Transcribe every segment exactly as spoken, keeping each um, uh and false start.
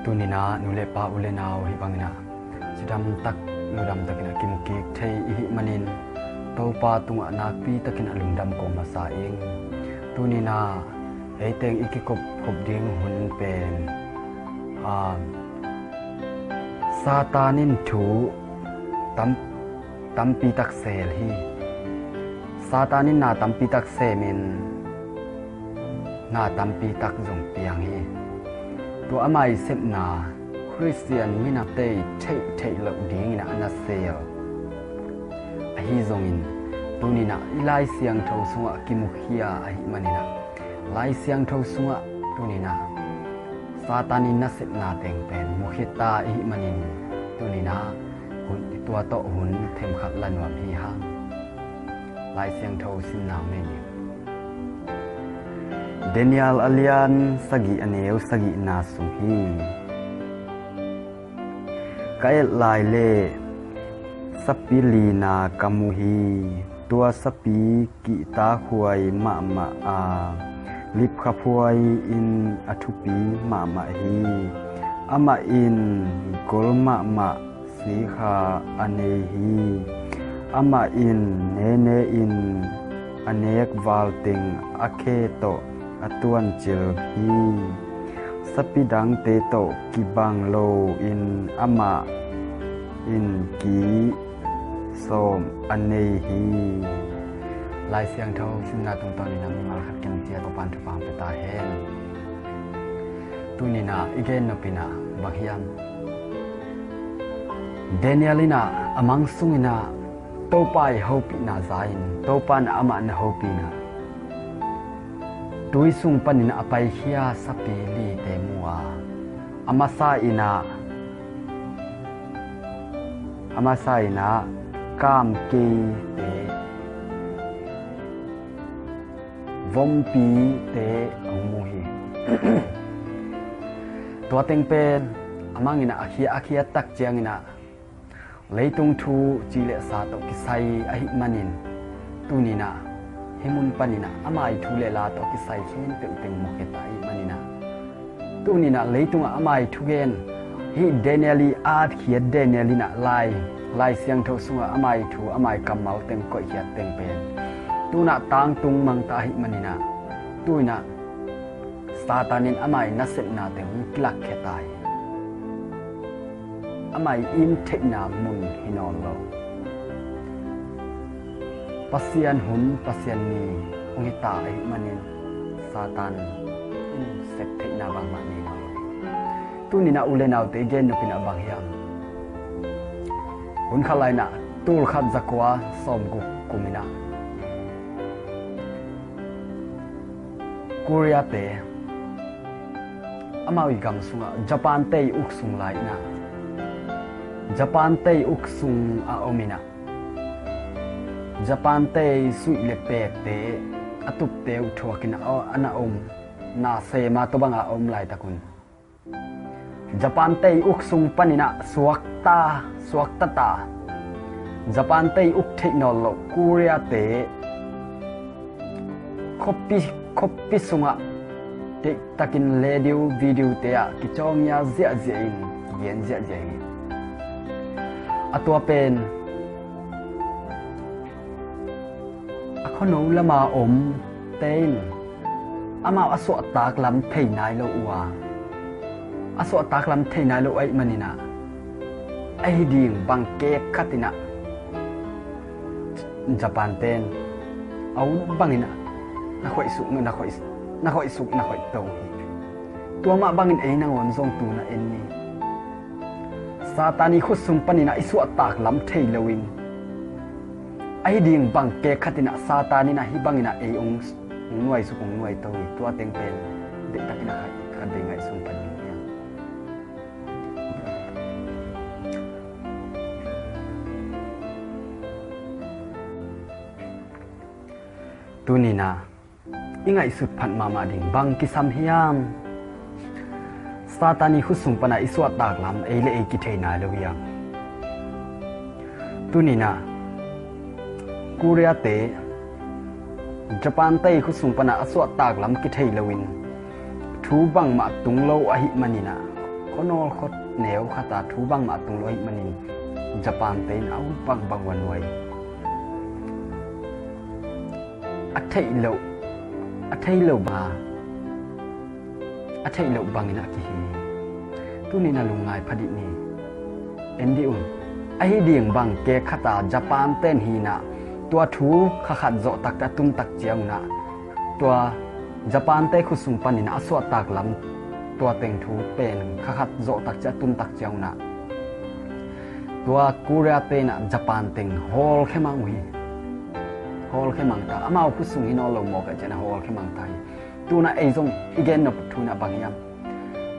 Tuninah nu le pa, u le nau hih banginah cidamtak nudamtakinah kimukik thei ihih manin Topa tungah nakpitakinah lungdam ko masa ing. Tuninah eiteng i kikopkhop ding hun pen, a, Satan in thu tam tampi tak sel hi. Satan in na tampi tak semin na tampi tak zong piang hi. Tua ama i sepna Khristian minamte i theihtheih loh dingin a na sel. Ahi zongin tuninah i Lai Siangtho sungah kimukhia ahih maninah Lai Siangtho sungah tuninah Satan in nasepna teng pen mukhita ihih manin tuninah hun i tua tawh hun themkhat la nuam hi hang. Lai Siangtho simna nei ni. Daniel a lian sagih a neu sagihna sung hi. Ka et lai le sapi lina ka mu hi. Tua sapi kihtakhuai mahmah a, lipkhaphuai in a thupi mahmah hi. Amah in gol mahmah sikha a nei hi. Amah in nene in a nek val teng a khe tawh a tuancil hi. Sapi dangte tawh kibang lo in amah in ki sawm a nei hi. Lai Siangtho simna tungtawnin a mimal khat kem ciat Topan thupha hong pia ta hen. Tuninah i gen nopinah bang hiam? Daniel inah a mang sunginah Topa i hopihna za-in Topa na amah na hopihna tui sung panin a paikhia sapi lite mu a, a masa inah a masa inah kamkeite, vompite a hong mu hi. Tua teng pen a mang inah a khia a khia tak cianginah leitung thu ci le sa tawh kisai ahih manin tuninah hih mun paninah ama i thu le la tawh kisai khempeuh teng mukheta ahih maninah tuninah leitungah ama i thugen hih Daniel i atkhiat Daniel inah Lai Lai Siangtho sungah ama i thu ama i kammal teng koihkhiat teng pen tunah tangtung mangta ahih maninah tuinah Satan in ama i nasepna teng hong kilakkhia ta hi. Ama i im theihna mun hi nawn lo. Pasian hun Pasian ni hong hi ta ahih manin Satan in sep theihna bangmah nei nawn lo. Tuninah u le naute i gen nopinah bang hiam? Hun khat lainah tul khat zakua sawmguk kuminah Korea te amau i gam sungah Japan te i uk sung lai inah Japan te i uk sung a om inah Japan te i suih le pekte a tupte uh thuakin a na om na sema tawh banga a om laitakun Japan te i uk sung paninah suakta suaktata Japan te i uk theih nawn loh Korea te khoppi khoppi sungah deihtakin radio video te ah kicawngia ziahziah in kigen ziahziah hi. A tua pen a khuano lama om te in amau a suahtak lam thei nai lo uh a a suahtak lam thei nai lo ahih maninah ahi ding bang kek khatinah Japan ten a ut banginah na khoih suk na khoih na khoih suk na khoih to hi. Tua mah bangin ei nangawn zong tuna en ni. Satan i khut sung paninah i suahtak lam thei loin ahi ding bang kek khatinah Satan inah hih banginah ei ung nuaisuk ung nuaito hi. Tua teng pen deihtakinah khat vei ngaihsun pan ding hiam? Tuninah i ngaihsut phat mahmah ding bang kisam hiam? Satan i khut sung pana i suahtak lam ei le ei kithei nai lo hiam? Tuninah Korea te Japan te i khut sung pana a suahtak lam kithei loin thu bangmah tung lo ahih maninah Khuanawl khua neu khata thu bangmah tung lo ahih manin Japan te in a ut bangbang uh a nuai. A theih loh, a theih loh banga, a theih loh bangin a kihi. Tuni in a lungngai pha dih ni. En dih un. Ahi ding bang kei khata Japan ten hi in ah, tua thu kha khat zawh takte a tun tak ciang un ah, tua Japan te khut sung panin a suahtak lam tua teng thu pen kha khat zawh tak ciang a tun tak ciang un ah, tua Korea te in ah Japan teng hawlkhia mang uh hi. Hawlkhia mang ta, amau khut sung hi nawn lo mawk a cian a hawlkhia mang ta hi. Tu in ah ei zong i gen nop thu in ah bang hiam?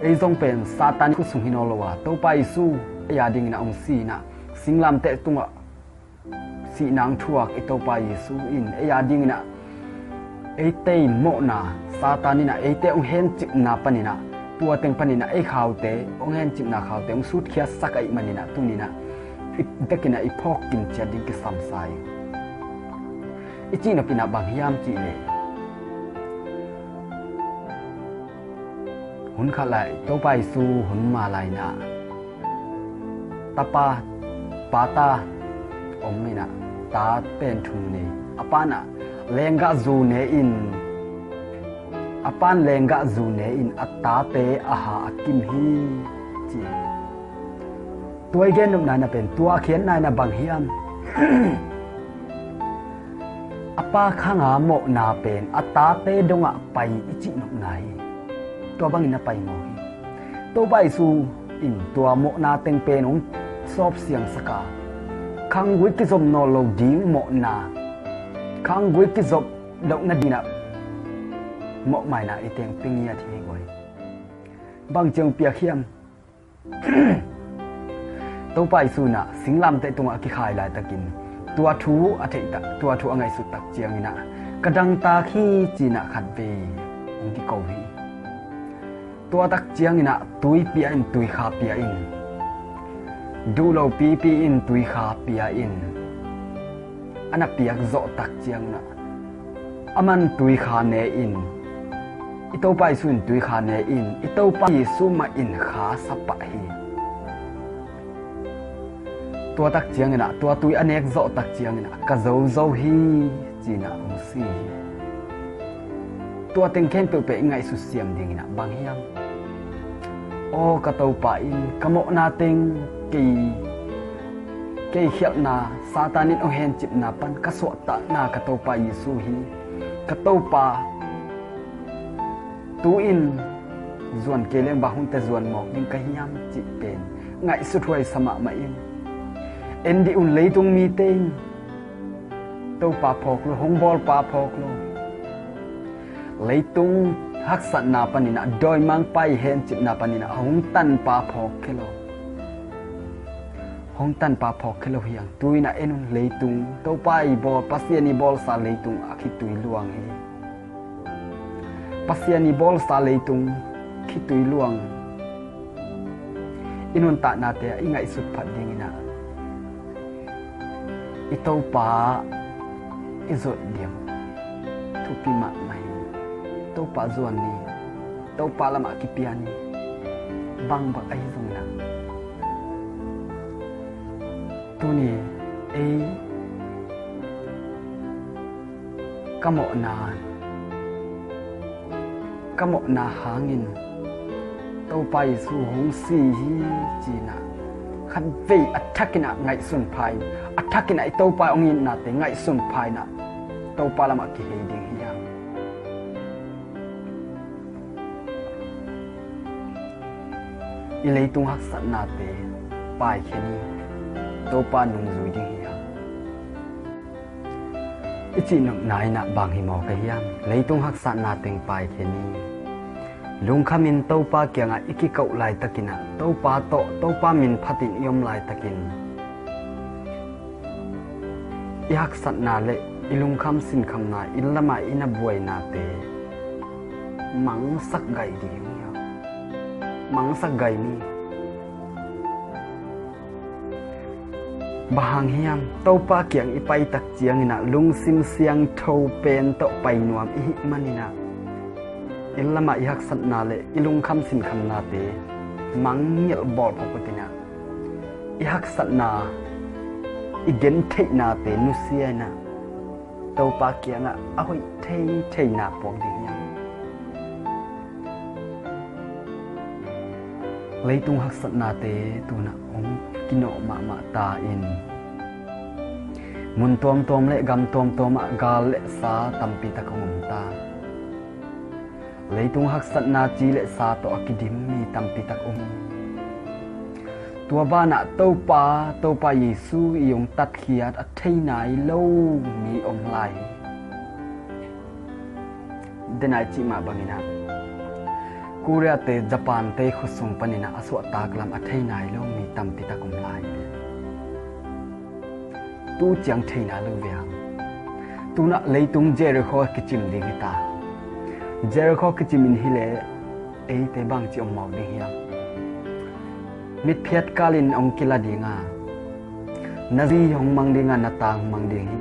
Ei zong pen Satan khut sung hi nawn lo a, Topa Jesu ei a dingin a hong si in ah, singlamteh tungah sihna hong thuak i Topa Jesu in ei a dingin ah eite in mawhna, Satan in ah eite hong hencipna panin ah, tua teng panin ah ei khaute, hong hencipna khaute hong sutkhiatsak ahih manin ah, tuni in ah i bekin ah i phawk kim ciat ding kisam sa hi. I cih nop in ah bang hiam cih leh, hun khat lai Topa Jesu hun ma lai in ah, tapa, pata om in ah, ta pen thum nei. A pa in ah lenggah zu ne in, a pa in lenggah zu ne in a tate a ha a kim hi, ci. Tua i gen nopna in ah pen, tua a khiatna in ah bang hiam? A pa khanga mawhna pen a tate dongah pai i cih nopna hi. Tua bangin a pai maw hi. Topa Jesu in tua mawhna teng pen hong sawp siangsak a, khanggui kizop nawn lo ding mawhna, khanggui kizop loh nadingin ah mawhmaina i teng pia ngiat hi guai. Bang ciang piak hiam? Topa Jesu in ah singlamteh tungah a kikhai laitakin tua thu a theih tak, tua thu a ngaihsut tak ciangin ah, ka dangtak hi ci in ah khatvei hong kiko hi. Tua tak ciangin ah tui pia in, tuikha pia in, duh lo pipi in tuikha pia in, a na piak zawh tak ciangin ah, aman tuikha ne in, i Topa Jesu in tuikha ne in, i Topa Jesu mah in kha sa pah hi. Tua tak ciangin ah, tua tui a nek zawh tak ciangin ah, ka zo zo hi ci in ah hong si hi. Tua teng khempeuh pen i ngaihsut siam dingin ah bang hiam? Aw ka Topa in ka mawhna teng, kei, kei khialhna, Satan in hong hencipna pan ka suahtakna ka Topa Jesu hi. Ka Topa, tu-in zuan kei leng bang hunte zuan mawk ding ka hiam cih pen ngaihsut huaisa mahmah in. En dih un, leitung mite in Topa phawk lo, hong bawlpa phawk lo. Leitung haksatna panin ah, dawimangpa i hencipna panin ah hong tanpa phawk khia lo. Hong tanpa phawk khia lo hi hang. Tu in ah en un, leitung, Topa i bawl, Pasian i bawlsa leitung a khitui luang hi. Pasian i bawlsa leitung khitui luang i nuntaknate ah i ngaihsut phat dingin ah, i Topa i zuat diam thupi mahmah hi. Topa zuan ni, Topa lamah kipia ni. Bangbang ahi zongin ah, tuni ei ka mawhna, ka mawhna hangin Topa Jesu hong si hi ci in ah, khatvei a thakin ah ngaihsun pha in, a thakin ah i Topa hong itnate ngaihsun pha in ah, Topa lamah kihei ding hi hang. I leitung haksatnate paikhia ni, Topa nungzui ding hi hang. I cih nopna in ah bang hi maw ka hiam? Leitung haksatna teng paikhia ni. Lungkhamin Topa kiangah i kikoh laitakin ah, Topa tawh, Topa min phatin i om laitakin, i haksatna le i lungkham sinkhamna, inn lamah i na buainate mangsak gai ding hi hang. Mangsak gai ni. Bang hang hiam? Topa kiang i paitak ciangin ah lungsim siangtho pen tawh pai nuam i hih manin ah, inn lamah i haksatna le i lungkham sinkhamnate mangngilh bawl phot photin ah, i haksatna, i gentheihnate nusia in ah, Topa kiangah a hoih theitheina puak ding hi. Leitung haksatnate tu-in ah hong kinawh mahmah ta in, mun tuamtuam le gam tuamtuam ah gal le sa tampi tak hong om ta. Leitung haksatna ci le sa tawh a kidim mi tampi tak om. Tua banah Topa, Topa Jesu i hong tatkhiat a thei nai lo mi om lai hi. Denai cih mah bangin ah, Korea-te, Japan-te khutsung panin ah a suahtak lam a thei nai lo mi tampi tak om lai hi. Tu ciang theina lo ve hang. Tu-in ah leitung Jericho kicim ding hi ta. Jericho kicim in hi leh eite bangci om mawk ding hiam? Mitphiat kalin hong kila ding a, na zi hong mang ding a, na ta hong mang ding hi.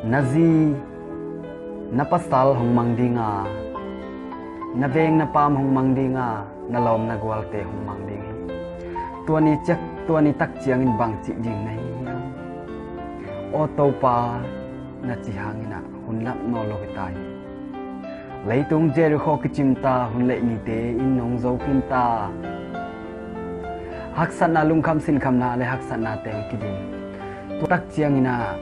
Na zi, na pasal hong mang ding a, na veng na paam hong mang ding a, na lawm na gualte hong mang ding hi. Tua ni ciak, tua ni tak ciangin bangci ding na hi hiam? Aw Topa, na ci hangin ah hun lam nawn lo hi ta hi. Leitung Jericho kicim ta, hun le nite in hong zo khin ta. Haksatna, lungkham sinkhamna le haksatnate hong kidim. Tua tak ciangin ah,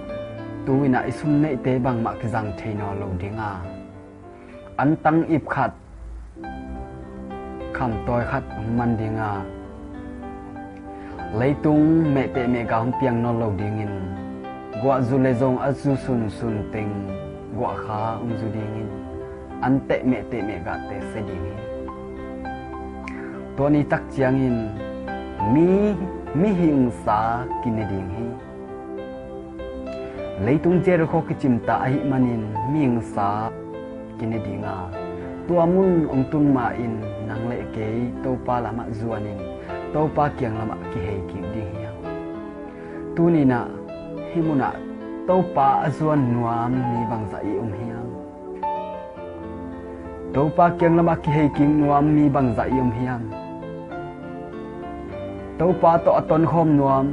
tu-in ah i sum neihte bangmah kizang thei nawn lo ding a, antang ip khat, khamtawi khat hong man ding a, leitung mehteh mehgah hong piang nawn lo dingin, guah zu le zong a zu sunsun teng guah kha hong zu dingin, anteh mehteh mehgahte sia ding hi. Tua ni tak ciangin mi, mihingsa kine ding hi. Leitung Jericho kicim ta ahih manin mihingsa kine ding a, tua mun hong tun ma-in nang le kei Topa lamah zuanin Topa kiang lamah kihei kik ding hiam? Tuni-in ah hih munah Topa a zuan nuam mi bangzah i om hiam? Topa kiang lamah kihei kik nuam mi bangzah i om hiam? Topa tawh a tonkhawm nuam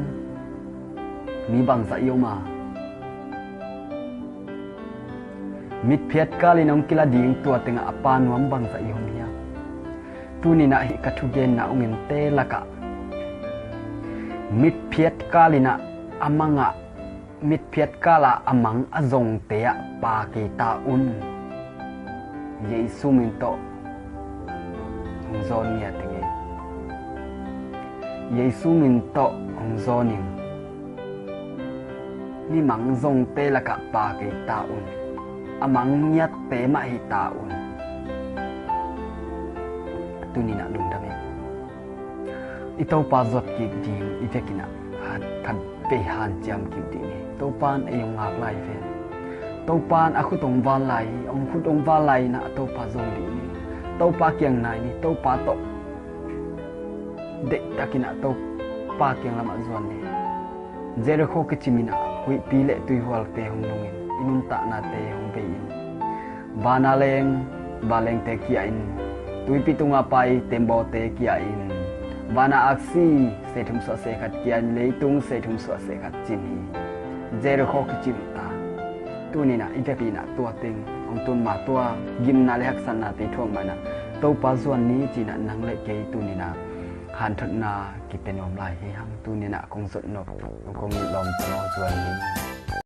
mi bangzah i om a? Mitphiat kalin hong kila ding tua tengah a pa nuam bangzah i om hiam? Tuni-in ah hih ka thugenna hong ente lakah mitphiat kalin ah a mangah, mitphiat kala a mang a zongte ah pa kei ta un. Jesu min tawh hong zawn ngiat ing ei. Jesu min tawh hong zawn ing. Mi mang zongte lakah pa kei ta un. A mang ngiatte mah hi ta un. Tuni-in ah lungdam ing. I Topa zuat kik ding i vekin ah khat, khat vei hanciam kik ding hi. Topa in ei hong ngak lai hi ven. Topa in a khut hong val lai hi. Hong khut hong val lai-in ah Topa zong ding hi. Topa kiang nai ni. Topa tawh deihtakin ah Topa kiang lamah zuan ni. Jericho kicim in ah huihpi le tuihualte hong nungin i nuntaknate hong bei-in, vana leng vanlengte kia-in, tuipi tunga pai teembawte kia-in, vana aksi seithum suah se khat kia-in, leitung seithum suah se khat cin hi. Jericho kicim ta. Tuni-in ah i vekpi-in ah tua teng hong tun ma, tua gimna le haksatnate thuak ma-in ah Topa zuan ni ci-in ah nang le kei tuni-in ah hanthotna kipia nuam lai hi hang. Tuni-in ah kong zot nop, kong lawm tawh zuan ni.